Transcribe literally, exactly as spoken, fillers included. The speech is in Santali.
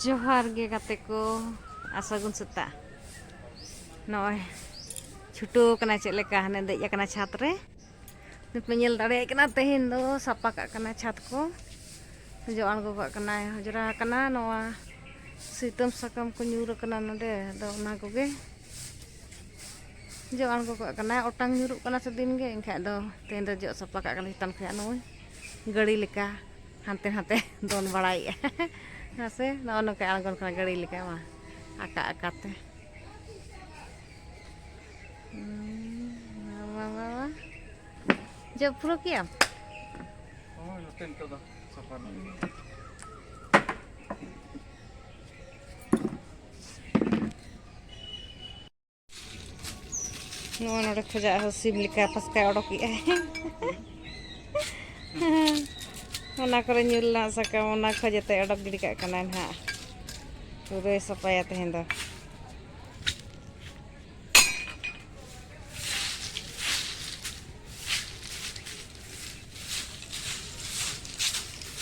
ᱡᱚᱦᱟᱨ ᱜᱮ ᱜᱟᱛᱮ ᱠᱚ, ᱟᱨ ᱥᱟᱹᱜᱩᱱ ᱥᱮᱛᱟᱜ᱾ ᱱᱚᱜᱼᱚᱭ ᱪᱷᱩᱴᱟᱹᱣ ᱠᱟᱱᱟ ᱪᱮᱫ ᱞᱮᱠᱟ, ᱦᱟᱱᱮ ᱫᱮᱡ ᱟᱠᱟᱱᱟ ᱪᱷᱟᱛ ᱨᱮ᱾ ᱱᱤᱛ ᱯᱮ ᱧᱮᱞ ᱫᱟᱲᱮᱭᱟᱜ ᱠᱟᱱᱟ, ᱛᱮᱦᱮᱧ ᱫᱚ ᱥᱟᱯᱟ ᱠᱟᱜ ᱠᱟᱱᱟᱭ ᱪᱷᱟᱛ ᱠᱚ, ᱡᱚᱜ ᱟᱬᱜᱚ ᱠᱟᱜ ᱠᱟᱱᱟᱭ᱾ ᱚᱸᱡᱽᱨᱟ ᱟᱠᱟᱱᱟ, ᱱᱚᱣᱟ ᱥᱤᱛᱟᱹᱢ ᱥᱟᱠᱟᱢ ᱠᱚ ᱧᱩᱨ ᱟᱠᱟᱱᱟ ᱱᱚᱰᱮ, ᱟᱫᱚ ᱚᱱᱟ ᱠᱚᱜᱮ ᱡᱚᱜ ᱟᱬᱜᱚ ᱠᱟᱜ ᱠᱟᱱᱟᱭ᱾ ᱚᱴᱟᱝ ᱧᱩᱨᱩᱜ ᱠᱟᱱᱟ ᱥᱮ ᱫᱤᱱ ᱜᱮ, ᱮᱱᱠᱷᱟᱡ ᱫᱚ ᱛᱮᱦᱮᱧ ᱫᱚ ᱡᱚᱜ ᱥᱟᱯᱟ ᱠᱟᱜ ᱠᱟᱱᱟ ᱪᱮᱛᱟᱱ ᱠᱷᱚᱱᱟᱜ᱾ ᱱᱚᱜᱼᱚᱭ ᱜᱟᱹᱲᱤ ᱞᱮᱠᱟ ᱦᱟᱱᱛᱮ ᱱᱟᱛᱮ ᱫᱚᱱ ᱵᱟᱲᱟᱭᱮᱫᱼᱟ᱾ ᱦᱮᱸ ᱥᱮ, ᱱᱚᱜᱼᱚ ᱱᱚᱝᱠᱟ ᱟᱬᱜᱚᱱ ᱠᱟᱱᱟ ᱜᱟᱹᱲᱤ ᱞᱮᱠᱟ, ᱢᱟ ᱟᱠᱟ ᱟᱠᱟᱛᱮ᱾ ᱦᱩᱸ, ᱢᱟ, ᱢᱟ, ᱢᱟ, ᱢᱟ᱾ ᱡᱚᱜ ᱯᱩᱨᱟᱹᱣ ᱠᱮᱜᱼᱟᱢ? ᱦᱳᱭ, ᱱᱚᱛᱮ ᱱᱤᱛᱚᱜ ᱫᱚ ᱥᱟᱯᱷᱟ ᱨᱮᱱᱟᱜ᱾ ᱱᱚᱜᱼᱚ ᱱᱚᱰᱮ ᱠᱷᱚᱡᱟᱜ ᱦᱚᱸ ᱥᱤᱢ ᱞᱮᱠᱟ ᱯᱟᱥᱠᱟᱭ ᱚᱰᱚᱠᱮᱜᱼᱟᱭ᱾ ᱚᱱᱟ ᱠᱚᱨᱮ ᱧᱩᱨ ᱞᱮᱱᱟ ᱥᱟᱠᱟᱢ, ᱚᱱᱟ ᱠᱚ ᱡᱚᱛᱚᱭ ᱚᱰᱚᱠ ᱜᱤᱰᱤ ᱠᱟᱜ ᱠᱟᱱᱟᱭ ᱱᱟᱦᱟᱜ᱾ ᱯᱩᱨᱟᱹᱭ ᱥᱟᱯᱷᱟᱭᱟ ᱛᱮᱦᱮᱧ ᱫᱚ᱾